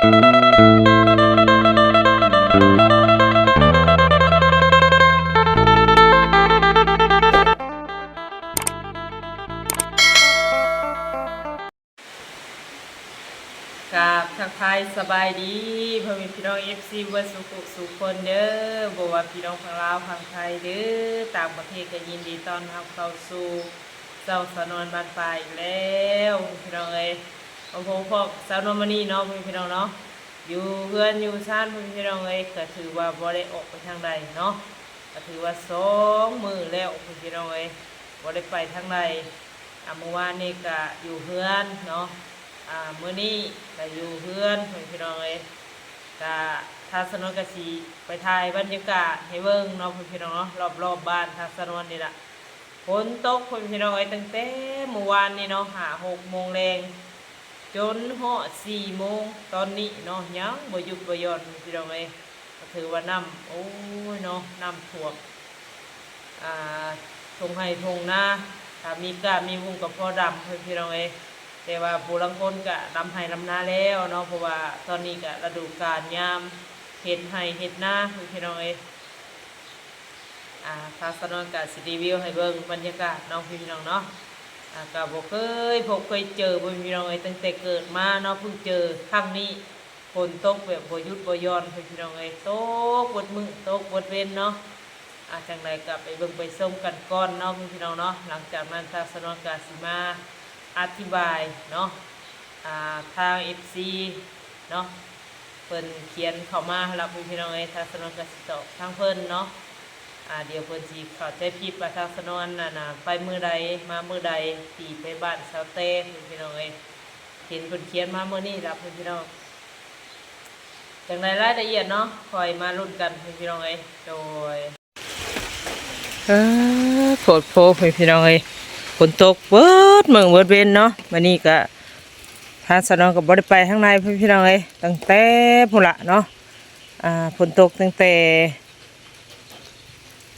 ກາບທັກທາຍສະບາຍດີພໍ່ແມ່ພີ່ນ້ອງ ເອັຟຊີ ເບິດສູ່ຜູ້ສູ່ຄົນເດີ ບໍ່ວ່າພີ່ນ້ອງຝັ່ງລາວຝັ່ງໄທເດີ ຕ່າງປະເທດ ກໍຍິນດີຕ້ອນຮັບເຂົ້າສູ່ຊ່ອງສາວນວນບ້ານປ່າອີກແລ້ວພີ່ນ້ອງເອີຍ. ມາພົບພໍ້ກັບສາວນວນມື້ນີ້ເນາະ ພີ່ນ້ອງເນາະ ຢູ່ເຮືອນຢູ່ຊານພີ່ນ້ອງເອີຍ ກໍຖືວ່າບໍ່ໄດ້ອອກໄປທາງໃດເນາະ ກໍຖືວ່າສອງມື້ແລ້ວພີ່ນ້ອງເອີຍ ບໍ່ໄດ້ໄປທາງໃດ. ອ່າ ມື້ວານນີ້ກະຢູ່ເຮືອນເນາະ ອ່າ ມື້ນີ້ກະຢູ່ເຮືອນພີ່ນ້ອງເອີຍ. ກະທາງສາວນວນກະຊິໄປຖ່າຍບັນຍາກາດໃຫ້ເບິ່ງເນາະ ພີ່ນ້ອງເນາະ ລອບໆ ບ້ານທາງສາວນວນນີ້ລະ ຝົນຕົກພີ່ນ້ອງເອີຍ ຕັ້ງແຕ່ມື້ວານນີ້ເນາະ ຫ້າຫົກໂມງແລງ ຈົນຮອດສີ່ໂມງຕອນນີ້ເນາະ ຍັງບໍ່ຢຸດບໍ່ຢ່ອນພີ່ນ້ອງເອີຍ. ກໍຖືວ່ານ້ຳ ໂອ້ຍເນາະ ນ້ຳຖ້ວມ ອ່າ ທົ່ງໄຮ່ທົ່ງນາ ຖ້າມີກ້າມີວຸ້ງກໍພໍດຳພີ່ນ້ອງເອີຍ. ແຕ່ວ່າຜູ້ລາງຄົນກໍດຳໄຮ່ດຳນາແລ້ວເນາະ ເພາະວ່າຕອນນີ້ກໍລະດູການຍາມເຮັດໄຮ່ເຮັດນາພີ່ນ້ອງເອີຍ. ອ່າ ທາງສາວນວນກໍຊິຣີວິວໃຫ້ເບິ່ງບັນຍາກາດເນາະ ພີ່ນ້ອງເນາະ. ອ່າ ກໍບໍ່ເຄີຍພົບເຄີຍເຈີພີ່ນ້ອງເອີຍ ຕັ້ງແຕ່ເກີດມາເນາະ ເພິ່ງເຈີຄັ້ງນີ້. ຝົນຕົກແບບບໍ່ຢຸດບໍ່ຢ່ອນພີ່ນ້ອງເອີຍ ຕົກເບິດມື້ຕົກເບິດເວັນເນາະ. ອ່າ ຈັ່ງໃດກໍໄປເບິ່ງໄປຊົມກັນກ່ອນເນາະພີ່ນ້ອງເນາະ. ຫຼັງຈາກນັ້ນທາງສາວນວນກໍຊິມາອະທິບາຍເນາະ ອ່າ ທາງເອັຟຊີເນາະ ເພິ່ນຂຽນເຂົ້າມາຫັ້ນລະພີ່ນ້ອງເອີຍ ທາງສາວນວນກໍຊິຕອບທາງເພິ່ນເນາະ. ອ່າ ດຽວເພິ່ນຊິເຂົ້າໃຈຜິດວ່າທາງສາວນວນນັ້ນນະ ໄປມື້ໃດມາມື້ໃດ ທີ່ໄປບ້ານສາວແຕ້ພີ່ນ້ອງເອີຍ. ເຫັນເພິ່ນຂຽນມາມື້ນີ້ລະພີ່ນ້ອງ ຈັ່ງໃດລາຍລະອຽດເນາະ ຄ່ອຍມາລຸ້ນກັນພີ່ນ້ອງເອີຍ. ໂດຍ ເອີ ໂພດໂພພີ່ນ້ອງເອີຍ ຝົນຕົກເບິດມື້ເບິດເວັນເນາະ. ມື້ນີ້ກະທາງສາວນວນກໍບໍ່ໄດ້ໄປທາງໃດພີ່ນ້ອງເອີຍ ຕັ້ງແຕ່ພຸ້ນລະເນາະ. ອ່າ ຝົນຕົກຕັ້ງແຕ່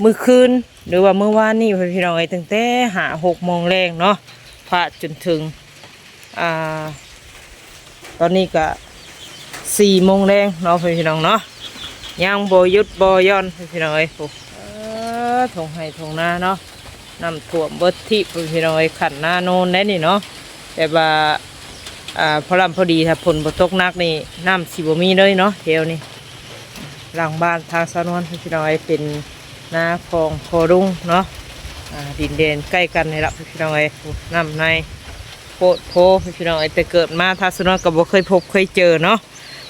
ມື້ຄືນ ຫຼືວ່າມື້ວານນີ້ພີ່ນ້ອງເອີຍ ຕັ້ງແຕ່ຫ້າຫົກໂມງແລງເນາະ ພາດຈົນເຖິງ ອ່າ ຕອນນີ້ກະສີ່ໂມງແລງເນາະ ພີ່ນ້ອງເນາະ ຍັງບໍ່ຢຸດບໍ່ຢ່ອນພີ່ນ້ອງເອີຍ. ໂອ້ ເອີ ທົ່ງໄຮ່ທົ່ງນາເນາະ ນ້ຳຖ້ວມເບິດທີ່ພີ່ນ້ອງເອີຍ ຂັ້ນນາໂນນໄດ໋ນີ້ເນາະ. ແບບວ່າ ອ່າ ພໍລຳພໍດີ ຖ້າຝົນບໍ່ຕົກໜັກນີ້ ນ້ຳຊິບໍ່ມີເລີຍເນາະ ແຖວນີ້. ຫຼັງບ້ານທາງສາວນວນພີ່ນ້ອງເອີຍ ເປັນນາຂອງພໍ່ລຸງເນາະ ອ່າ ດິນແດນໃກ້ກັນນີ້ລະພີ່ນ້ອງເອີຍ. ໂອ້ ນ້ຳໃນໂພດໂພພີ່ນ້ອງເອີຍ ແຕ່ເກີດມາທາງສາວນວນກໍບໍ່ເຄີຍພົບເຄີຍເຈີເນາະ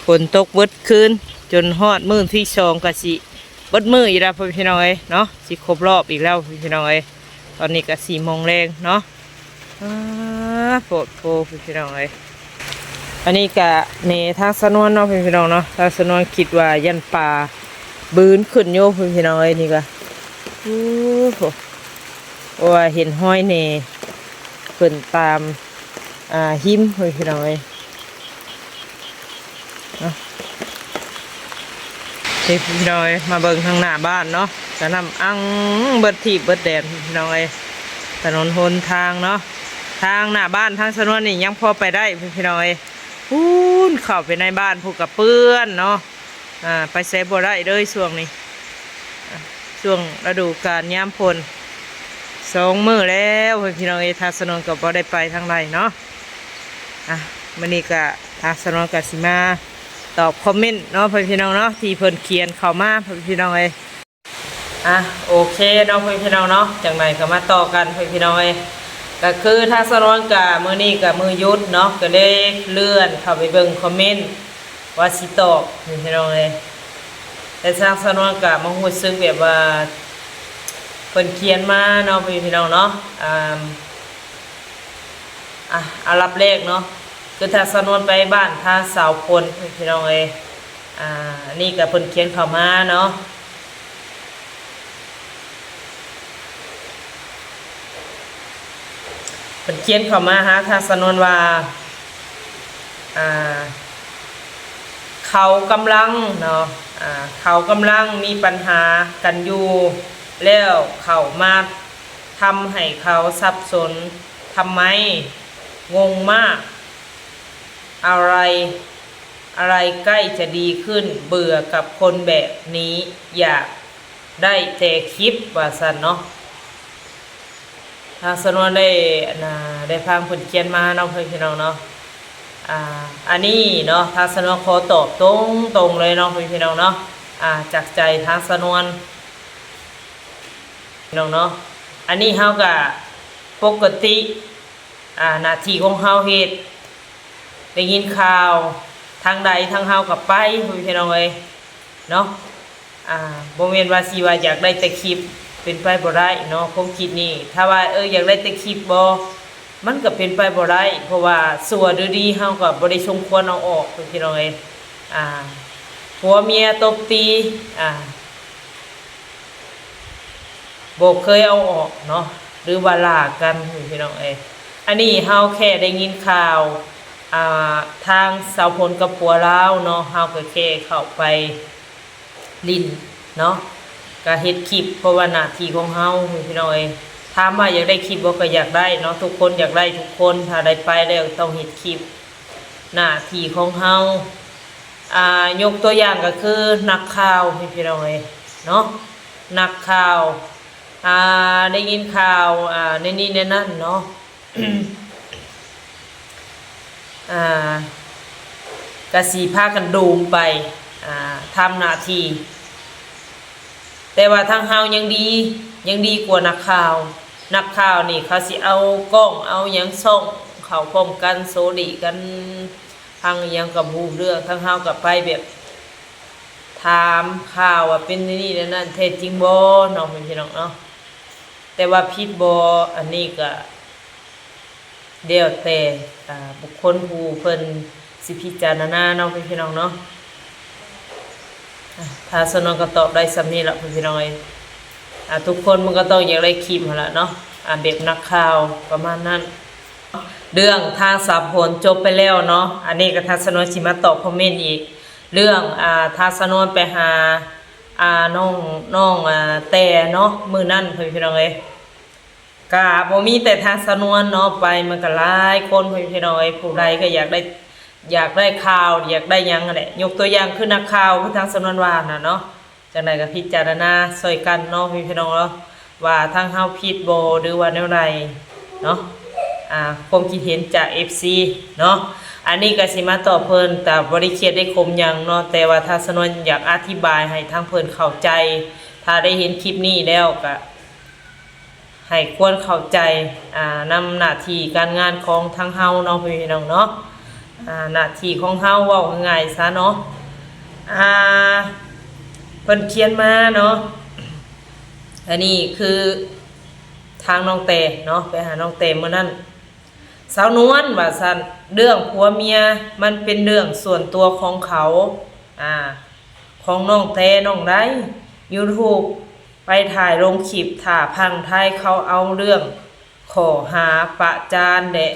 ຝົນຕົກເບິດຄືນ ຈົນຮອດມື້ທີສອງກໍຊິເບິດມື້ອີກລະພີ່ນ້ອງເອີຍເນາະ ຊິຄົບຮອບອີກແລ້ວພີ່ນ້ອງເອີຍ. ຕອນນີ້ກໍສີ່ໂມງແລງເນາະ ອາ ໂພດໂພພີ່ນ້ອງເອີຍ. ອັນນີ້ກະແມ່ທາງສາວນວນເນາະພີ່ນ້ອງເນາະ ທາງສາວນວນຄິດວ່າຢ້ານປາບືນຂຶ້ນຢູ່ພີ່ນ້ອງເອີຍ. ນີ້ກະ ໂອ້ໂຫ ເພາະວ່າເຫັນຮອຍແໜ່ຂຶ້ນຕາມ ອ່າ ຫິມພີ່ນ້ອງເອີຍ. ເນາະ ນີ້ພີ່ນ້ອງເອີຍ ມາເບິ່ງທາງໜ້າບ້ານເນາະ ກະນ້ຳອັ່ງເບິດທີ່ເບິດແດນພີ່ນ້ອງເອີຍ. ຖະໜົນຫົນທາງເນາະ ທາງໜ້າບ້ານທາງສາວນວນນີ້ຍັງພໍໄປໄດ້ພີ່ນ້ອງເອີຍ ພຸ້ນເຂົ້າໄປໃນບ້ານພຸ້ນກະເປື້ອນເນາະ. ອ່າ ໄປໃສບໍ່ໄດ້ເລີຍຊ່ວງນີ້ ອ່າ ຊ່ວງລະດູການຍາມຝົນ ສອງມື້ແລ້ວພີ່ນ້ອງເອີຍ ທາງສາວນວນກໍບໍ່ໄດ້ໄປທາງໃດເນາະ. ອ່າ ມື້ນີ້ກະທາງສາວນວນກະຊິມາຕອບຄອມເມັນເນາະ ພີ່ນ້ອງເນາະ ທີ່ເພິ່ນຂຽນເຂົ້າມາພີ່ນ້ອງເອີຍ. ອ່າ ໂອເຄເນາະ ພີ່ນ້ອງເນາະ ຈັ່ງໃດກໍມາຕໍ່ກັນພີ່ນ້ອງເອີຍ. ກໍຄືທາງສາວນວນກະ ມື້ນີ້ກະມື້ຢຸດເນາະ ກໍເລີຍເລື່ອນເຂົ້າໄປເບິ່ງຄອມເມັນວ່າຊິຕອບພີ່ນ້ອງເອີຍ. ແຕ່ທາງສາວນວນກະມາຮູ້ສຶກແບບວ່າ ເພິ່ນຂຽນມາເນາະ ພີ່ນ້ອງເນາະ ອ່າ ອ່ະ ອັນດັບແລກເນາະ ຄືທາງສາວນວນໄປບ້ານທາງສາວພົນພີ່ນ້ອງເອີຍ. ອ່າ ອັນນີ້ກະເພິ່ນຂຽນເຂົ້າມາເນາະ ເພິ່ນຂຽນເຂົ້າມາຫາທາງສາວນວນວ່າ ອ່າ ເຂົາກຳລັງເນາະ ອ່າ ເຂົາກຳລັງມີບັນຫາກັນຢູ່ ແລ້ວເຂົາມາທຳໃຫ້ເຂົາສັບສົນ ທຳໄມ ງົງມາກ ອາໄລ ອະໄລໃກ້ຈະດີຂຶ້ນ, ເບື່ອກັບຄົນແບບນີ້, ຢາກໄດ້ແຕ່ຄລິບ ວ່າຊັ້ນເນາະ. ທາງສາວນວນໄດ້ ອັນນ່າ ໄດ້ຟັງເພິ່ນຂຽນມາເນາະ ພໍ່ແມ່ພີ່ນ້ອງເນາະ. ອ່າ ອັນນີ້ເນາະ ທາງສາວນວນຂໍຕອບຕົງໆເລີຍເນາະ ພໍ່ແມ່ພີ່ນ້ອງເນາະ. ອ່າ ຈາກໃຈທາງສາວນວນ ພີ່ນ້ອງເນາະ. ອັນນີ້ເຮົາກະປົກກະຕິ ອ່າ ໜ້າທີ່ຂອງເຮົາເຮັດ, ໄດ້ຍິນຂ່າວທາງໃດ ທາງເຮົາກໍໄປ ພີ່ນ້ອງເອີຍເນາະ. ອ່າ ບໍ່ແມ່ນວ່າຊິວ່າຢາກໄດ້ແຕ່ຄລິບ ເປັນໄປບໍ່ໄດ້ເນາະ ຄວາມຄິດນີ້. ຖ້າວ່າ ເອີ ຢາກໄດ້ແຕ່ຄລິບບໍ ມັນກໍເປັນໄປບໍ່ໄດ້ ເພາະວ່າຊົ່ວຫຼືດີ ເຮົາກໍບໍ່ໄດ້ສົມຄວນເອົາອອກ ພີ່ນ້ອງເອີຍ. ອ່າ ຜົວເມຍຕົບຕີ ອ່າ ບໍ່ເຄີຍເອົາອອກເນາະ ຫຼືວ່າຫຼ້າກັນ ພີ່ນ້ອງເອີຍ. ອັນນີ້ເຮົາແຄ່ໄດ້ຍິນຂ່າວ ອ່າ ທາງສາວຝົນກັບຜົວລາວເນາະ, ເຮົາກໍແຄ່ເຂົ້າໄປຫຼິ້ນເນາະ, ກໍເຮັດຄລິບ ເພາະວ່າໜ້າທີ່ຂອງເຮົາ ພີ່ນ້ອງເອີຍ. ຖາມວ່າຢາກໄດ້ຄລິບບໍ່? ກໍຢາກໄດ້ເນາະ, ທຸກຄົນຢາກໄດ້ທຸກຄົນ, ຖ້າໄດ້ໄປແລ້ວຕ້ອງເຮັດຄລິບ ໜ້າທີ່ຂອງເຮົາ. ອ່າ ຍົກຕົວຢ່າງກໍຄືນັກຂ່າວ ພີ່ນ້ອງເອີຍເນາະ, ນັກຂ່າວ ອ່າ ໄດ້ຍິນຂ່າວ ອ່າ ໃນນີ້ໃນນັ້ນເນາະ ອ່າ ກະຊິພາກັນໂດມໄປ ອ່າ ທຳໜ້າທີ່. ແຕ່ວ່າທາງເຮົາຍັງດີ ຍັງດີກວ່ານັກຂ່າວ. ນັກຂ່າວນີ້ເຂົາຊິເອົາກ້ອງເອົາຫຍັງສ່ອງເຂົ້າພ້ອມກັນ ໂຊເລກັນ ຟັງອີ່ຫຍັງກໍບໍ່ຮູ້ເລື່ອງ. ທາງເຮົາກໍໄປແບບຖາມຂ່າວວ່າເປັນແນວນີ້ແນວນັ້ນ ແທ້ຈິງບໍ່ເນາະ ພີ່ນ້ອງເນາະ. ແຕ່ວ່າຜິດບໍ່ ອັນນີ້ກໍ ແລ້ວແຕ່ ອ່າ ບຸກຄົນຜູ້ເພິ່ນຊິພິຈາລະນາເນາະ ພີ່ນ້ອງເນາະ. ອ່າ ຖ້າສະນັ້ນກໍຕອບໄດ້ສ່ຳນີ້ລະ ພີ່ນ້ອງເອີຍ. ອ່າ ທຸກຄົນມັນກໍຕ້ອງຢາກໄດ້ຄລິບຫັ້ນລະເນາະ ອ່າ ແບບນັກຂ່າວປະມານນັ້ນ. ເລື່ອງທາງສາວຝົນຈົບໄປແລ້ວເນາະ, ອັນນີ້ກໍທາງສາວນວນຊິມາຕອບຄອມເມັນອີກ ເລື່ອງ ອ່າ ທາງສາວນວນໄປຫາ ອ່າ ນ້ອງ ນ້ອງ ອ່າ ແຕ່ເນາະ ມື້ນັ້ນ ພີ່ນ້ອງເອີຍ. ກະບໍ່ມີແຕ່ທາງສາວນວນເນາະ ໄປມັນກະຫຼາຍຄົນ ພີ່ນ້ອງເອີຍ. ຜູ້ໃດກໍຢາກໄດ້ ຢາກໄດ້ຂ່າວ ຢາກໄດ້ຫຍັງຫັ້ນແຫຼະ, ຍົກຕົວຢ່າງຄືນັກຂ່າວ ຄືທາງສາວນວນວ່າຫັ້ນນະເນາະ. ຈັ່ງໃດກໍພິຈາລະນາຊ່ອຍກັນເນາະ ພີ່ນ້ອງເນາະ ວ່າທາງເຮົາຜິດບໍ່ ຫຼືວ່າແນວໃດເນາະ. ອ່າ ຄວາມຄິດເຫັນຈາກເອັຟຊີເນາະ. ອັນນີ້ກໍຊິມາຕອບເພິ່ນ ແຕ່ບໍ່ໄດ້ຄຽດໄດ້ຂົມຫຍັງເນາະ, ແຕ່ວ່າທາງສາວນວນຢາກອະທິບາຍໃຫ້ທາງເພິ່ນເຂົ້າໃຈ. ຖ້າໄດ້ເຫັນຄລິບນີ້ແລ້ວກໍ ໃຫ້ຄວນເຂົ້າໃຈ ອ່າ ນຳໜ້າທີ່ການງານຂອງທາງເຮົາເນາະ ພີ່ນ້ອງເນາະ. ອ່າ ໜ້າທີ່ຂອງເຮົາ ເວົ້າງ່າຍໆຊະເນາະ. ອ່າ ເພິ່ນຂຽນມາເນາະ, ອັນນີ້ຄືທາງນ້ອງແຕ່ເນາະ ໄປຫານ້ອງແຕ່ມື້ນັ້ນ. ສາວນວນວ່າຊັ້ນ, ເລື່ອງຜົວເມຍມັນເປັນເລື່ອງສ່ວນຕົວຂອງເຂົາ ອ່າ ຂອງນ້ອງແຕ່ນ້ອງໄດ້ ຢູທູບ ໄປຖ່າຍລົງຄລິບ ຖ້າຝັ່ງໄທເຂົາເອົາເລື່ອງຂໍ້ຫາປະຈານ ແລະ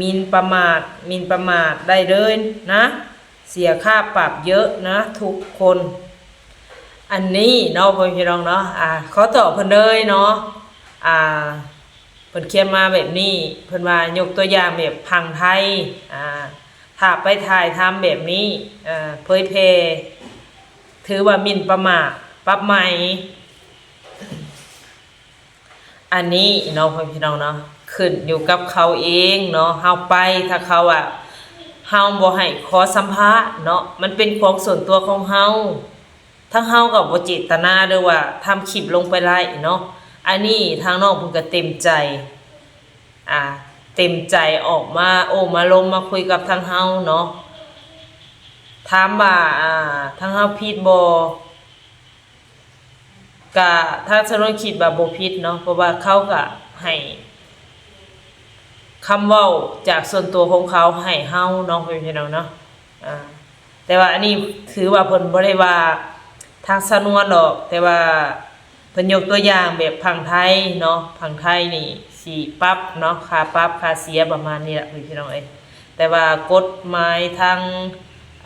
ໝິ່ນປະໝາດ ໝິ່ນປະໝາດໄດ້ເລີຍນະ, ເສຍຄ່າປັບເຍີະນະທຸກຄົນ. ອັນນີ້ເນາະ ພໍ່ແມ່ພີ່ນ້ອງເນາະ ອ່າ ຂໍຕອບເພິ່ນເລີຍເນາະ ອ່າ ເພິ່ນຂຽນມາແບບນີ້ ເພິ່ນວ່າຍົກຕົວຢ່າງແບບຝັ່ງໄທ ອ່າ ຖ້າໄປຖ່າຍທຳແບບນີ້ ເຜີຍແຜ່ ຖືວ່າໝິ່ນປະໝາດ ປັບໃໝ. ອັນນີ້ເນາະ ພໍ່ແມ່ພີ່ນ້ອງເນາະ ຂຶ້ນຢູ່ກັບເຂົາເອງເນາະ ເຮົາໄປ ຖ້າເຂົາວ່າ ເຮົາບໍ່ໃຫ້ຂໍສຳພາດເນາະ ມັນເປັນຂອງສ່ວນຕົວຂອງເຮົາ. ທາງເຮົາກໍບໍ່ເຈດຕະນາເດີວ່າທຳຄລິບລົງໄປໄລເນາະ. ອັນນີ້ທາງນ້ອງເພິ່ນກໍເຕັມໃຈ ອ່າ ເຕັມໃຈອອກມາໂອ້ມາລົມມາຄຸຍກັບທາງເຮົາເນາະ. ຖາມວ່າ ອ່າ ທາງເຮົາຜິດບໍ່? ກະທາງສາວນວນຄິດວ່າບໍ່ຜິດເນາະ ເພາະວ່າເຂົາກະໃຫ້ຄຳເວົ້າຈາກສ່ວນຕົວຂອງເຂົາໃຫ້ເຮົາເນາະ ພໍ່ແມ່ພີ່ນ້ອງເນາະ. ອ່າ ແຕ່ວ່າອັນນີ້ຖືວ່າເພິ່ນບໍ່ໄດ້ວ່າທາງສາວນວນດອກ ແຕ່ວ່າເພິ່ນຍົກຕົວຢ່າງແບບຝັ່ງໄທເນາະ ຝັ່ງໄທນີ້ຊິປັບເນາະ ຄ່າປັບຄ່າເສຍປະມານນີ້ລະ ພີ່ນ້ອງເອີຍ. ແຕ່ວ່າກົດໝາຍທາງ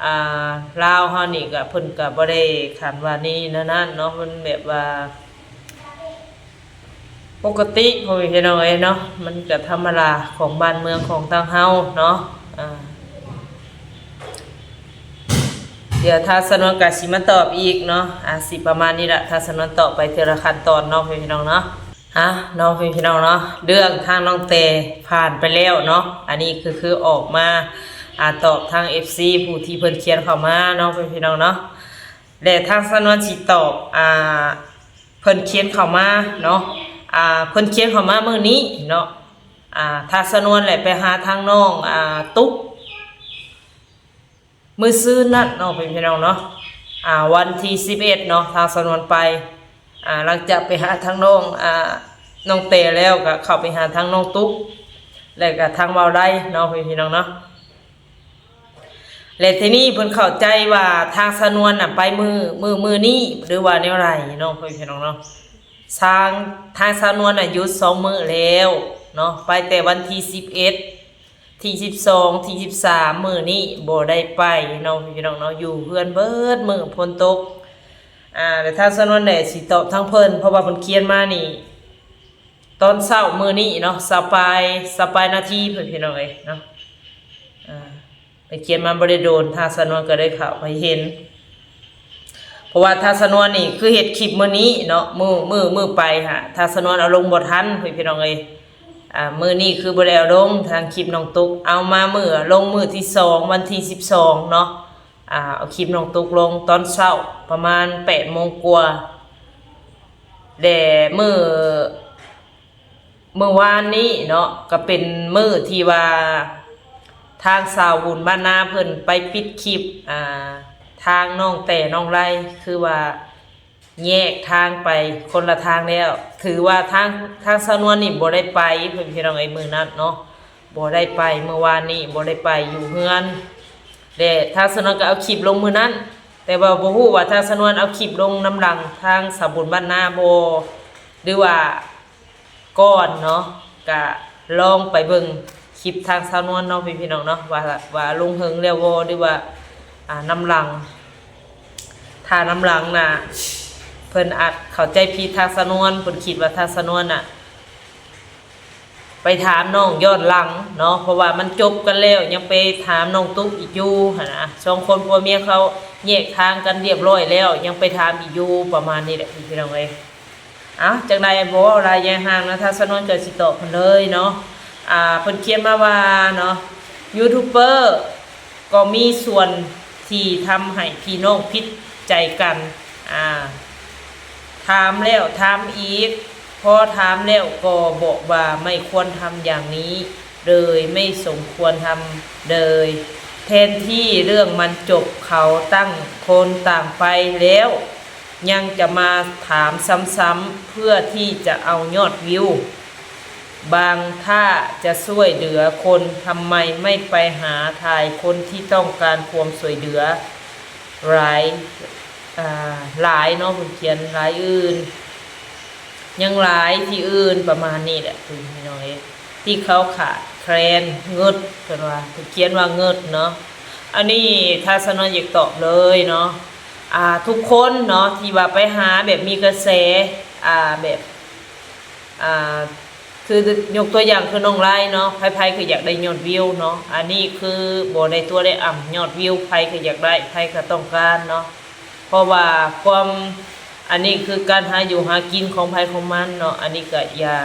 ອ່າ ລາວເຮົານີ້ກະ ເພິ່ນກະບໍ່ໄດ້ຂັນວ່ານີ້ນັ້ນເນາະ ມັນແບບວ່າປົກກະຕິ ພໍ່ແມ່ພີ່ນ້ອງເອີຍເນາະ ມັນກະທຳມະດາຂອງບ້ານເມືອງຂອງທາງເຮົາເນາະ. ອ່າ ດຽວທາງສາວນວນກໍຊິມາຕອບອີກເນາະ ອາ ຊິປະມານນີ້ລະ ທາງສາວນວນຕອບໄປເທື່ອລະຂັ້ນຕອນເນາະ ພີ່ນ້ອງເນາະ. ອາ ເນາະ ພີ່ນ້ອງເນາະ ເລື່ອງທາງນ້ອງແຕຜ່ານໄປແລ້ວເນາະ ອັນນີ້ຄື ຄືອອກມາ ອາ ຕອບທາງເອັຟຊີຜູ້ທີ່ເພິ່ນຂຽນເຂົ້າມາເນາະ ພີ່ນ້ອງເນາະ. ແລະ ທາງສາວນວນຊິຕອບ ອາ ເພິ່ນຂຽນເຂົ້າມາເນາະ ອາ ເພິ່ນຂຽນເຂົ້າມາມື້ນີ້ເນາະ ອາ ທາງສາວນວນແຫຼະໄປຫາທາງນ້ອງ ອາ ຕຸກ ມື້ຊືນນັ້ນເນາະ ພີ່ນ້ອງເນາະ ອາ ວັນທີສິບເອັດເນາະ ທາງສາວນວນໄປ ອາ ຫຼັງຈາກໄປຫາທາງນ້ອງ ອາ ນ້ອງແຕແລ້ວ ກໍເຂົ້າໄປຫາທາງນ້ອງຕຸກ ແລະ ກໍທາງບ່າວໄດເນາະ ພີ່ນ້ອງເນາະ. ແລະ ທີນີ້ເພິ່ນເຂົ້າໃຈວ່າທາງສາວນວນນະໄປມື້ ມື້ ມື້ນີ້ ຫຼືວ່າແນວໃດເນາະ ພີ່ນ້ອງເນາະ. ທາງ ທາງສາວນວນນະຢຸດສອງມື້ແລ້ວເນາະ ໄປແຕ່ວັນທີສິບເອັດ ທີສິບສອງ ທີສິບສາມ ມື້ນີ້ບໍ່ໄດ້ໄປເນາະ ພີ່ນ້ອງເນາະ ຢູ່ເຮືອນເບິດມື້ ຝົນຕົກ. ອາ ແລະ ທາງສາວນວນແຫຼະຊິຕອບທາງເພິ່ນ ເພາະວ່າເພິ່ນຂຽນມານີ້ ຕອນເຊົ້າມື້ນີ້ເນາະ ຊາວປາຍ ຊາວປາຍນາທີພຸ້ນ ພີ່ນ້ອງເອີຍເນາະ. ອາ ໄປຂຽນມາບໍ່ໄດ້ໂດນ ທາງສາວນວນກໍໄດ້ເຂົ້າໄປເຫັນ ເພາະວ່າທາງສາວນວນນີ້ຄືເຮັດຄລິບມື້ນີ້ເນາະ ມື້ ມື້ ມື້ໄປຫາ ທາງສາວນວນເອົາລົງບໍ່ທັນ ພີ່ນ້ອງເອີຍ. ອາ ມື້ນີ້ຄືບໍ່ໄດ້ເອົາລົງ ທາງຄລິບນ້ອງຕຸກ ເອົາມາມື້ ລົງມື້ທີສອງ ວັນທີສິບສອງເນາະ. ອາ ເອົາຄລິບນ້ອງຕຸກລົງຕອນເຊົ້າປະມານແປດໂມງກວ່າ ແລະ ມື້ ມື້ວານນີ້ເນາະ ກໍເປັນມື້ທີ່ວ່າທາງສາວບຸນບ້ານນາເພິ່ນໄປປິດຄລິບ ອາ ທາງນ້ອງແຕນ້ອງໄລ ຄືວ່າແຍກທາງໄປຄົນລະທາງແລ້ວ ຖືວ່າທາງ ທາງສາວນວນນີ້ບໍ່ໄດ້ໄປ ພີ່ນ້ອງເອີຍ ມື້ນັ້ນເນາະ ບໍ່ໄດ້ໄປ ມື້ວານນີ້ບໍ່ໄດ້ໄປ ຢູ່ເຮືອນ ແລະ ທາງສາວນວນກໍເອົາຄລິບລົງມື້ນັ້ນ ແຕ່ວ່າບໍ່ຮູ້ວ່າທາງສາວນວນເອົາຄລິບລົງນຳຫຼັງທາງສາວບຸນບ້ານນາບໍ່ ຫຼືວ່າ ກ່ອນເນາະ ກະລອງໄປເບິ່ງຄລິບທາງສາວນວນເນາະ ພີ່ນ້ອງເນາະ ວ່າ ວ່າລົງເຖິງແລ້ວບໍ່ ຫຼືວ່າ ອາ ນຳຫຼັງ. ຖ້ານຳຫຼັງນະ ເພິ່ນອາດເຂົ້າໃຈຜິດທາງສາວນວນ ເພິ່ນຄິດວ່າທາງສາວນວນນະໄປຖາມນ້ອງຍ້ອນຫຼັງເນາະ ເພາະວ່າມັນຈົບກັນແລ້ວ ຍັງໄປຖາມນ້ອງຕຸກອີກຢູ່ຫັ້ນນະ ສອງຄົນຜົວເມຍເຂົາແຍກທາງກັນລຽບລ້ອຍແລ້ວ ຍັງໄປຖາມອີກຢູ່ ປະມານນີ້ແຫຼະ ພີ່ນ້ອງເອີຍ. ເອົ້າ ຈັ່ງໃດບໍ່ເວົ້າຫຼາຍຍາຍຫ່າງນະ ທາງສາວນວນກໍຊິຕອບເພິ່ນເລີຍເນາະ. ອາ ເພິ່ນຂຽນມາວ່າເນາະ ຢູທູບເບີກໍມີສ່ວນທີ່ທຳໃຫ້ພີ່ນ້ອງຜິດໃຈກັນ ອາ ຖາມແລ້ວຖາມອີກ ພໍຖາມແລ້ວກໍບອກວ່າໄມ່ຄວນທຳຢ່າງນີ້ເລີຍ ໄມ່ສົມຄວນທຳເລີຍ ແທນທີ່ເລື່ອງມັນຈົບ ເຂົາຕ່າງຄົນຕ່າງໄປແລ້ວ ຍັງຈະມາຖາມຊ້ຳໆ ເພື່ອທີ່ຈະເອົາຍອດວິວ. ບາງຖ້າຈະຊ່ວຍເຫຼືອຄົນ ທຳໄມໄມ່ໄປຫາຖ່າຍຄົນທີ່ຕ້ອງການຄວາມຊ່ວຍເຫຼືອຫຼາຍ ອາ ຫຼາຍເນາະ ເພິ່ນຂຽນຫຼາຍອື່ນ ຍັງຫຼາຍທີ່ອື່ນ ປະມານນີ້ແຫຼະ ພີ່ນ້ອງເອີຍ ທີ່ເຂົາຂາດແຄລນເງິນ ເພິ່ນວ່າ ເພິ່ນຂຽນວ່າເງິນເນາະ. ອັນນີ້ທາງສາວນວນຢາກຕອບເລີຍເນາະ ອາ ທຸກຄົນເນາະ ທີ່ວ່າໄປຫາແບບມີກະແສ ອາ ແບບ ອາ ຄືຍົກຕົວຢ່າງຄືນ້ອງໄລເນາະ ໃຜໆກໍຢາກໄດ້ຍອດວິວເນາະ ອັນນີ້ຄືບໍ່ໄດ້ຕົວະໄດ້ອຳ ຍອດວິວໃຜກໍຢາກໄດ້ ໃຜກໍຕ້ອງການເນາະ ເພາະວ່າຄວາມ ອັນນີ້ຄືການຫາຢູ່ຫາກິນຂອງໃຜຂອງມັນເນາະ ອັນນີ້ກໍຢ່າ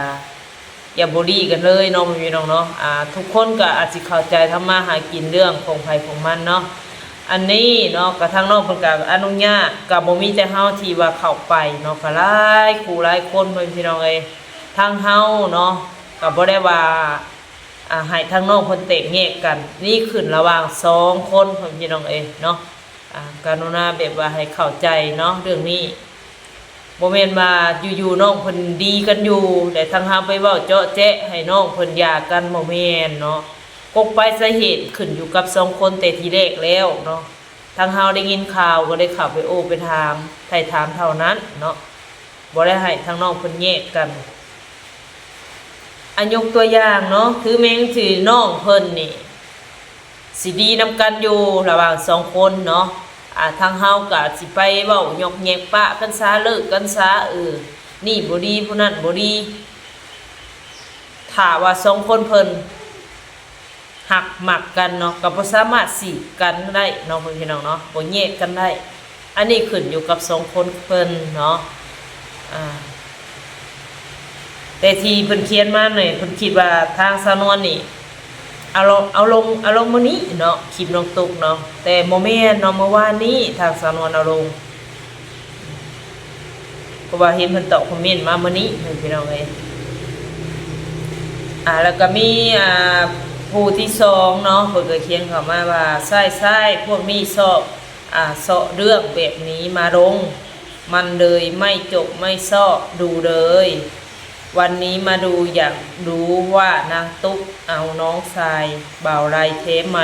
ຢ່າບູລີກັນເລີຍເນາະ ພີ່ນ້ອງເນາະ ອາ ທຸກຄົນກໍອາດຊິເຂົ້າໃຈທຳມາຫາກິນເລື່ອງຂອງໃຜຂອງມັນເນາະ. ອັນນີ້ເນາະ ກໍທາງນ້ອງເພິ່ນກໍອະນຸຍາດ ກໍບໍ່ມີແຕ່ເຮົາທີ່ວ່າເຂົ້າໄປເນາະ ກໍຫຼາຍຄູ່ຫຼາຍຄົນ ພີ່ນ້ອງເອີຍ ທາງເຮົາເນາະ ກໍບໍ່ໄດ້ວ່າ ອາ ໃຫ້ທາງນ້ອງເພິ່ນແຕກແຍກກັນ ນີ້ຂຶ້ນລະຫວ່າງສອງຄົນ ພີ່ນ້ອງເອີຍເນາະ ອາ ກະລຸນາແບບວ່າໃຫ້ເຂົ້າໃຈເນາະ ເລື່ອງນີ້ ບໍ່ແມ່ນວ່າຢູ່ໆນ້ອງເພິ່ນດີກັນຢູ່ ແລະທາງເຮົາໄປເວົ້າເຈາະແຈະໃຫ້ນ້ອງເພິ່ນຢ່າກັນ ບໍ່ແມ່ນເນາະ ກົກປາຍສາເຫດຂຶ້ນຢູ່ກັບສອງຄົນແຕ່ທີແລກແລ້ວເນາະ. ທາງເຮົາໄດ້ຍິນຂ່າວກໍໄດ້ເຂົ້າໄປໂອ້ໄປຖາມ ໄຖ່ຖາມເທົ່ານັ້ນເນາະ ບໍ່ໄດ້ໃຫ້ທາງນ້ອງເພິ່ນແຍກກັນ. ອາ ຍົກຕົວຢ່າງເນາະ ຄືແມ່ນຊິນ້ອງເພິ່ນນີ້ຊິດີນຳກັນຢູ່ລະຫວ່າງສອງຄົນເນາະ ອາ ທາງເຮົາກະຊິໄປເວົ້າຫຍອກແຍກປະກັນຊະ ເລີກກັນຊະ ເອີ ນີ້ບໍ່ດີ ຜູ້ນັ້ນບໍ່ດີ. ຖ້າວ່າສອງຄົນເພິ່ນ ຮັກມັກກັນເນາະ ກໍບໍ່ສາມາດສີກກັນໄດ້ເນາະ ເພື່ອນພີ່ນ້ອງເນາະ ບໍ່ແຍກກັນໄດ້. ອັນນີ້ຂຶ້ນຢູ່ກັບສອງຄົນເພິ່ນເນາະ ອາ ແຕ່ທີ່ເພິ່ນຂຽນມານີ້ ເພິ່ນຄິດວ່າທາງສາວນວນນີ້ ເອົາລົງ ເອົາລົງ ເອົາລົງມື້ນີ້ເນາະ ຄລິບນ້ອງຕຸກເນາະ ແຕ່ບໍ່ແມ່ນເນາະ ເມື່ອວານນີ້ທາງສາວນວນເອົາລົງ ເພາະວ່າເຫັນເພິ່ນຕອບຄອມເມັນມາມື້ນີ້ເນາະ ພີ່ນ້ອງເອີຍ. ອາ ແລ້ວກໍມີ ອາ ຜູ້ທີສອງເນາະ ເພິ່ນກໍຂຽນເຂົ້າມາວ່າ ໃຊ້ໆ ພວກນີ້ຊອບ ອາ ເຊາະເລື່ອງແບບນີ້ມາລົງ ມັນເລີຍໄມ່ຈົບໄມ່ຊອບ ດູເລີຍ ວັນນີ້ມາດູ ຢາກດູວ່ານາງຕຸກເອົານ້ອງຊາຍບ່າວໄລແທ້ໄໝ?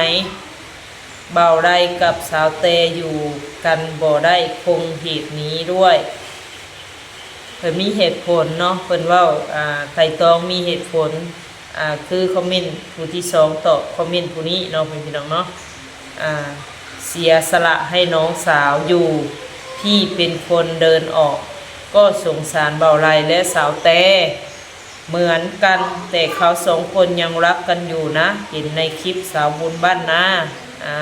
ບ່າວໄລກັບສາວແຕຢູ່ກັນບໍ່ໄດ້ຄົງເຫດນີ້ດ້ວຍ. ເພິ່ນມີເຫດຜົນເນາະ ເພິ່ນເວົ້າ ອາ ໄຕ່ຕອງມີເຫດຜົນ ອາ ຄືຄອມເມັນຜູ້ທີສອງຕອບຄອມເມັນຜູ້ນີ້ເນາະ ເພື່ອນພີ່ນ້ອງເນາະ ອາ ເສຍສະຫຼະໃຫ້ນ້ອງສາວຢູ່ ພີ່ເປັນຄົນເດີນອອກ ກໍສົງສານບ່າວໄລ ແລະ ສາວແຕເໝືອນກັນ ແຕ່ເຂົາສອງຄົນຍັງຮັກກັນຢູ່ນະ ເຫັນໃນຄລິບສາວບຸນບ້ານນາ ອາ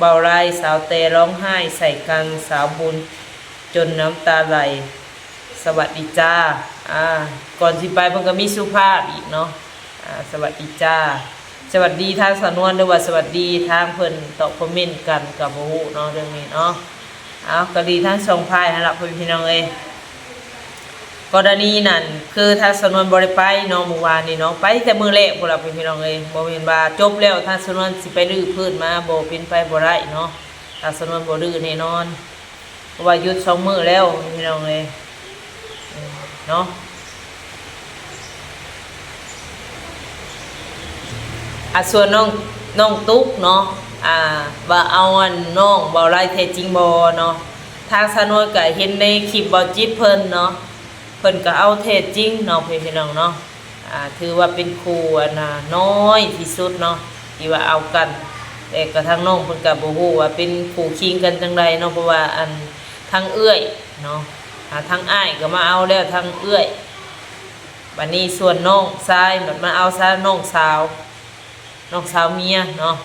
ບ່າວໄລ ສາວແຕຮ້ອງໄຫ້ໃສ່ກັນ ສາວບຸນຈົນນ້ຳຕາໄຫຼ. ສະຫວັດດີຈ້າ ອາ ກ່ອນຊິໄປເພິ່ນກໍມີສຸພາບອີກເນາະ ອາ ສະຫວັດດີຈ້າ ສະຫວັດດີທາງສາວນວນ ຫຼືວ່າສະຫວັດດີທາງເພິ່ນຕອບຄອມເມັນກັນ ກໍບໍ່ຮູ້ເນາະເລື່ອງນີ້ເນາະ. ເອົາ ກໍດີທັງສອງຝ່າຍຫັ້ນລະ ເພື່ອນພີ່ນ້ອງເອີຍ. ກໍລະນີນັ້ນ ຄືທາງສາວນວນບໍ່ໄດ້ໄປເນາະ ມື້ວານນີ້ເນາະ ໄປແຕ່ມື້ແລກພຸ້ນລະ ເພື່ອນພີ່ນ້ອງເອີຍ. ບໍ່ແມ່ນວ່າຈົບແລ້ວທາງສາວນວນຊິໄປຮື້ພື້ນມາ ບໍ່ເປັນໄປບໍ່ໄດ້ເນາະ ທາງສາວນວນບໍ່ຮື້ແນ່ນອນ. ເພາະວ່າຢຸດສອງມື້ແລ້ວພີ່ນ້ອງເອີຍ ເນາະ. ອາ ສ່ວນນ້ອງ ນ້ອງຕຸກເນາະ ອາ ວ່າເອົາອັນນ້ອງບ່າວໄລແທ້ຈິງບໍ່ເນາະ ທາງສາວນວນກໍເຫັນໃນຄລິບບ່າວຈິດເພິ່ນເນາະ ເພິ່ນກໍເອົາແທ້ຈິງເນາະ ພີ່ນ້ອງເນາະ. ອາ ຖືວ່າເປັນຄູ່ອັນນ່ານ້ອຍທີ່ສຸດເນາະ ທີ່ວ່າເອົາກັນ ແຕ່ກະທາງນ້ອງເພິ່ນກະບໍ່ຮູ້ວ່າເປັນຄູ່ຄີງກັນຈັ່ງໃດເນາະ ເພາະວ່າອັນທາງເອື້ອຍເນາະ ອາ ທາງອ້າຍກະມາເອົາແລ້ວທາງເອື້ອຍ ບາດນີ້ສ່ວນນ້ອງຊາຍບັດມາເອົາຊາ ນ້ອງສາວ ນ້ອງສາວເມຍເນາະ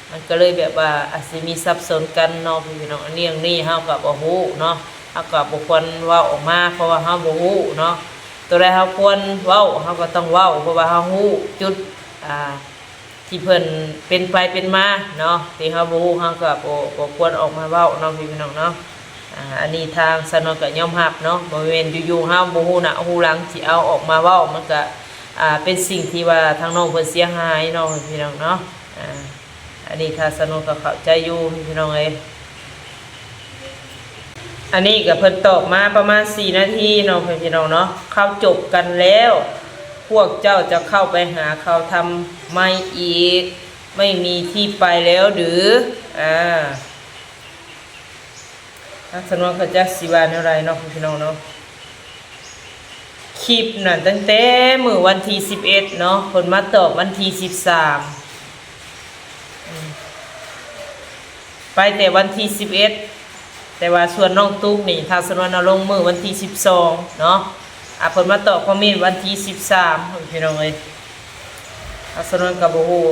ມັນກໍເລີຍແບບວ່າອາດຊິມີສັບສົນກັນເນາະ ພີ່ນ້ອງ. ອັນນີ້ ອັນນີ້ເຮົາກໍບໍ່ຮູ້ເນາະ ເຮົາກໍບໍ່ຄວນເວົ້າອອກມາ ເພາະວ່າເຮົາບໍ່ຮູ້ເນາະ ໂຕໃດເຮົາຄວນເວົ້າ ເຮົາກໍຕ້ອງເວົ້າ ເພາະວ່າເຮົາຮູ້ຈຸດ ອ່າ ທີ່ເພິ່ນເປັນໄປເປັນມາເນາະ ທີ່ເຮົາບໍ່ຮູ້ ເຮົາກໍບໍ່ ບໍ່ຄວນອອກມາເວົ້າເນາະ ພີ່ນ້ອງເນາະ. ອາ ອັນນີ້ທາງສາວນວນກໍຍອມຮັບເນາະ ບໍ່ແມ່ນຢູ່ໆ ເຮົາບໍ່ຮູ້ໜ້າຮູ້ຫຼັງ ຊິເອົາອອກມາເວົ້າ ມັນກໍ ອ່າ ເປັນສິ່ງທີ່ວ່າທາງນ້ອງເພິ່ນເສຍຫາຍເນາະ ພີ່ນ້ອງເນາະ. ອາ ອັນນີ້ທາງສາວນວນກໍເຂົ້າໃຈຢູ່ ພີ່ນ້ອງເອີຍ. ອັນນີ້ກໍເພິ່ນຕອບມາປະມານສີ່ນາທີເນາະ ພີ່ນ້ອງເນາະ ເຂົາຈົບກັນແລ້ວ ພວກເຈົ້າຈະເຂົ້າໄປຫາເຂົາທຳໄມອີກ ໄມ່ມີທີ່ໄປແລ້ວຫຼື? ອາ ທາງສາວນວນກໍຈັກຊິວ່າແນວໃດເນາະ ພີ່ນ້ອງເນາະ. ຄລິບນັ້ນຕັ້ງແຕ່ມື້ວັນທີສິບເອັດເນາະ ເພິ່ນມາຕອບວັນທີສິບສາມ ອາ ໄປແຕ່ວັນທີສິບເອັດ ແຕ່ວ່າສ່ວນນ້ອງຕຸກນີ້ ທາງສາວນວນເອົາລົງມື້ວັນທີສິບສອງເນາະ ອາ ເພິ່ນມາຕອບຄອມເມັນວັນທີສິບສາມ ພີ່ນ້ອງເອີຍ. ອາ ສາວນວນກໍບໍ່ຮູ້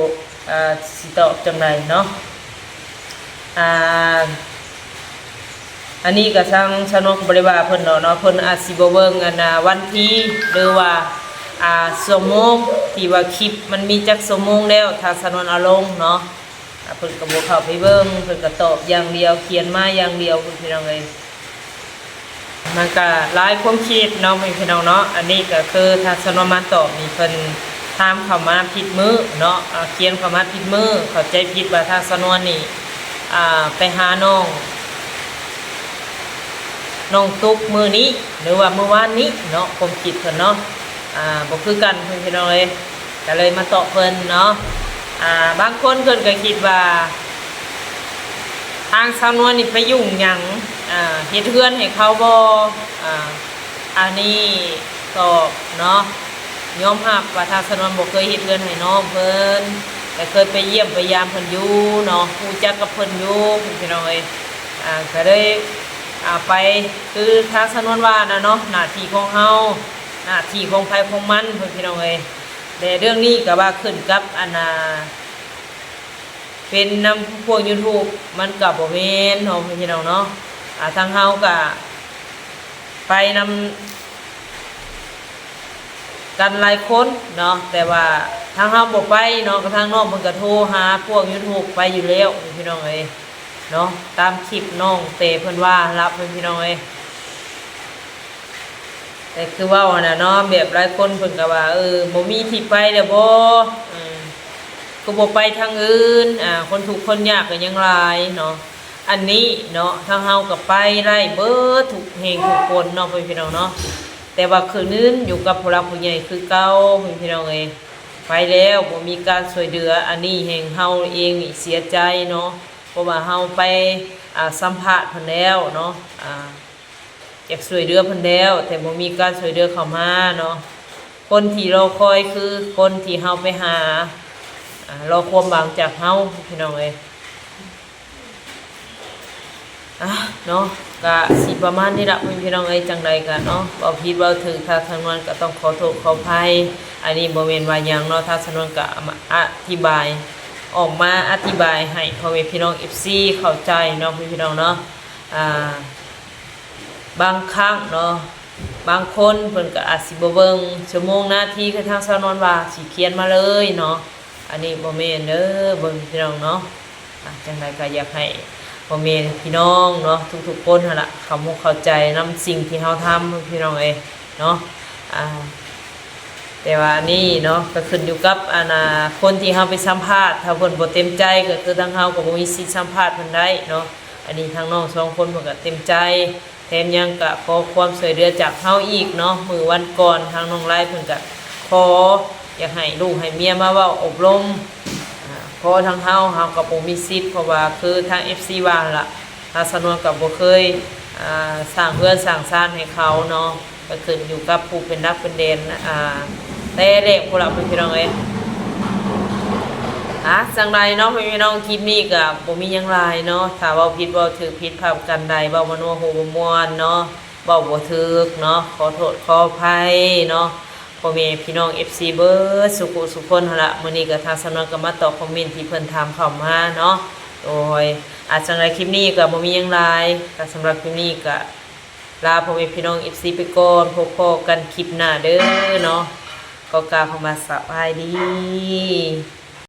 ອາ ຊິຕອບຈັ່ງໃດເນາະ ອາ ອັນນີ້ກໍທາງສາວນວນກໍບໍ່ໄດ້ວ່າເພິ່ນດອກເນາະ ເພິ່ນອາດຊິບໍ່ເບິ່ງອັນ ອາ ວັນທີ ຫຼືວ່າ ອາ ຊົ່ວໂມງ ທີ່ວ່າຄລິບມັນມີຈັກຊົ່ວໂມງແລ້ວ ທາງສາວນວນເອົາລົງເນາະ ອາ ເພິ່ນກໍບໍ່ເຂົ້າໄປເບິ່ງ ເພິ່ນກໍຕອບຢ່າງດຽວ ຂຽນມາຢ່າງດຽວ ພີ່ນ້ອງເອີຍ. ມັນກະຫຼາຍຄວາມຄິດເນາະ ພີ່ນ້ອງເນາະ ອັນນີ້ກະຄືທາງສາວນວນມາຕອບນີ້ ເພິ່ນຖາມເຂົ້າມາຜິດມື້ເນາະ ອາ ຂຽນເຂົ້າມາຜິດມື້ ເຂົ້າໃຈຜິດວ່າທາງສາວນວນນີ້ ອາ ໄປຫານ້ອງ ນ້ອງຕຸກມື້ນີ້ ຫຼືວ່າມື້ວານນີ້ເນາະ ຄວາມຄິດເພິ່ນເນາະ ອາ ບໍ່ຄືກັນ ພີ່ນ້ອງເອີຍ. ກະເລີຍມາຕອບເພິ່ນເນາະ ອາ ບາງຄົນເພິ່ນກໍຄິດວ່າ ທາງສາວນວນນີ້ໄປຫຍຸ້ງຫຍັງ ອາ ເຮັດເຮືອນໃຫ້ເຂົາບໍ່ ອາ ອັນນີ້ຕອບເນາະ ຍອມຮັບວ່າທາງສາວນວນບໍ່ເຄີຍເຮັດເຮືອນໃຫ້ນ້ອງເພິ່ນ ແຕ່ເຄີຍໄປຢ້ຽມໄປຢາມເພິ່ນຢູ່ເນາະ ຮູ້ຈັກກັບເພິ່ນຢູ່ ພີ່ນ້ອງເອີຍ ອາ ກະເລີຍ ອາ ໄປ ຄືທາງສາວນວນວ່ານະເນາະ ໜ້າທີ່ຂອງເຮົາ ໜ້າທີ່ຂອງໃຜຂອງມັນ ພີ່ນ້ອງເອີຍ. ແລະເລື່ອງນີ້ກໍວ່າຂຶ້ນກັບອັນນ່າ ເປັນນຳພວກ YouTube ມັນກໍບໍ່ແມ່ນເນາະ ພີ່ນ້ອງເນາະ. ອ່າ ທາງເຮົາກໍໄປນຳກັນຫຼາຍຄົນເນາະ ແຕ່ວ່າທາງເຮົາບໍ່ໄປເນາະ ກໍທາງນ້ອງເພິ່ນກໍໂທຫາພວກ YouTube ໄປຢູ່ແລ້ວ ພີ່ນ້ອງເອີຍເນາະ. ຕາມຄລິບນ້ອງແຕ່ເພິ່ນວ່າລະ ພີ່ນ້ອງເອີຍ. ແຕ່ຄືເວົ້າຫັ້ນນະເນາະ ແບບຫຼາຍຄົນເພິ່ນກໍວ່າ ເອີ ບໍ່ມີທີ່ໄປແລ້ວບໍ່ ເອີ ຄືບໍ່ໄປທາງອື່ນ ອ່າ ຄົນທຸກຄົນຍາກກໍຍັງຫຼາຍເນາະ. ອັນນີ້ເນາະ ທາງເຮົາກໍໄປໄດ້ເບິດທຸກແຫ່ງທຸກຄົນເນາະ ພໍ່ແມ່ພີ່ນ້ອງເນາະ ແຕ່ວ່າຂຶ້ນຢູ່ກັບຜູ້ຫຼັກຜູ້ໃຫຍ່ຄືເກົ່າ ພໍ່ແມ່ພີ່ນ້ອງເອີຍ. ໄປແລ້ວບໍ່ມີການຊ່ວຍເຫຼືອ ອັນນີ້ແຮ່ງເຮົາເອງນີ້ເສຍໃຈເນາະ ເພາະວ່າເຮົາໄປ ອ່າ ສຳພາດເພິ່ນແລ້ວເນາະ ອ່າ ຢາກຊ່ວຍເຫຼືອເພິ່ນແລ້ວ ແຕ່ບໍ່ມີການຊ່ວຍເຫຼືອເຂົ້າມາເນາະ. ຄົນທີ່ລໍຄອຍຄືຄົນທີ່ເຮົາໄປຫາ ອ່າ ລໍຄວາມຫວັງຈາກເຮົາ ພີ່ນ້ອງເອີຍ. ອ່ະ ເນາະ ກະຊິປະມານນີ້ລະ ພີ່ນ້ອງເອີຍ. ຈັ່ງໃດກະເນາະ ເວົ້າຜິດເວົ້າຖືກ ທາງສາວນວນກະຕ້ອງຂໍໂທດຂໍອະໄພ. ອັນນີ້ບໍ່ແມ່ນວ່າຫຍັງເນາະ ທາງສາວນວນກະມາອະທິບາຍ ອອກມາອະທິບາຍໃຫ້ພໍ່ແມ່ພີ່ນ້ອງ ເອັຟຊີ ເຂົ້າໃຈເນາະ ພີ່ນ້ອງເນາະ. ອ່າ ບາງຄັ້ງເນາະ ບາງຄົນເພິ່ນກໍອາດຊິບໍ່ເບິ່ງຊົ່ວໂມງນາທີ ຄືທາງສາວນວນວ່າຊິຂຽນມາເລີຍເນາະ. ອັນນີ້ບໍ່ແມ່ນເດີ ເບິ່ງພີ່ນ້ອງເນາະ. ອ່າ ຈັ່ງໃດກໍຢາກໃຫ້ພໍ່ແມ່ພີ່ນ້ອງເນາະ ທຸກໆຄົນຫັ້ນລະ ເຂົ້າອົກເຂົ້າໃຈນຳສິ່ງທີ່ເຮົາທຳ ພີ່ນ້ອງເອີຍເນາະ. ອ່າ ແຕ່ວ່າອັນນີ້ເນາະ ກໍຂຶ້ນຢູ່ກັບ ອັນນ່າ ຄົນທີ່ເຮົາໄປສຳພາດ ຖ້າເພິ່ນບໍ່ເຕັມໃຈ ກໍຄືທາງເຮົາກໍບໍ່ມີສິດສຳພາດເພິ່ນໄດ້ເນາະ. ອັນນີ້ທາງນ້ອງສອງຄົນເພິ່ນກໍເຕັມໃຈ ແຖມຍັງກະຂໍຄວາມຊ່ວຍເຫຼືອຈາກເຮົາອີກເນາະ. ມື້ວັນກ່ອນທາງນ້ອງໄລເພິ່ນກະຂໍຢາກໃຫ້ລູກໃຫ້ເມຍມາເວົ້າອົບຮົມ ອ່າ ເພາະທາງເຮົາ ເຮົາກໍບໍ່ມີສິດ ເພາະວ່າຄືທາງ ເອັຟຊີ ວ່າຫັ້ນລະ ທາງສາວນວນກໍບໍ່ເຄີຍ ອ່າ ສ້າງເຮືອນສ້າງຊານໃຫ້ເຂົາເນາະ. ກໍຂຶ້ນຢູ່ກັບຜູ້ເປັນຫຼັກເປັນແດນ ອ່າ ແຕ່ແລກພຸ້ນລະ ພີ່ນ້ອງເອີຍ. ອ່າ ຈັ່ງໃດເນາະ ພີ່ນ້ອງ ຄລິບນີ້ກໍບໍ່ມີຫຍັງຫຼາຍເນາະ. ຖ້າເວົ້າຜິດເວົ້າຖືກ ຜິດພາດປະການໃດ ເວົ້າບໍ່ນົວຫູບໍ່ມ່ວນເນາະ ເວົ້າບໍ່ຖືກເນາະ ຂໍໂທດຂໍອະໄພເນາະ ພໍ່ແມ່ພີ່ນ້ອງ ເອັຟຊີ ເບິດສຸຂູສຸຄົນຫັ້ນລະ. ມື້ນີ້ກໍທາງສາວນວນກໍມາຕອບຄອມເມັນທີ່ເພິ່ນຖາມເຂົ້າມາເນາະ. ໂດຍ ອ່າ ຈັ່ງໃດຄລິບນີ້ກໍບໍ່ມີຫຍັງຫຼາຍ ກໍສຳລັບຄລິບນີ້ກໍ ລາພໍ່ແມ່ພີ່ນ້ອງ ເອັຟຊີ ໄປກ່ອນ ພົບພໍ້ກັນຄລິບໜ້າເດີເນາະ. ຂໍກ່າວຄຳວ່າສະບາຍດີ.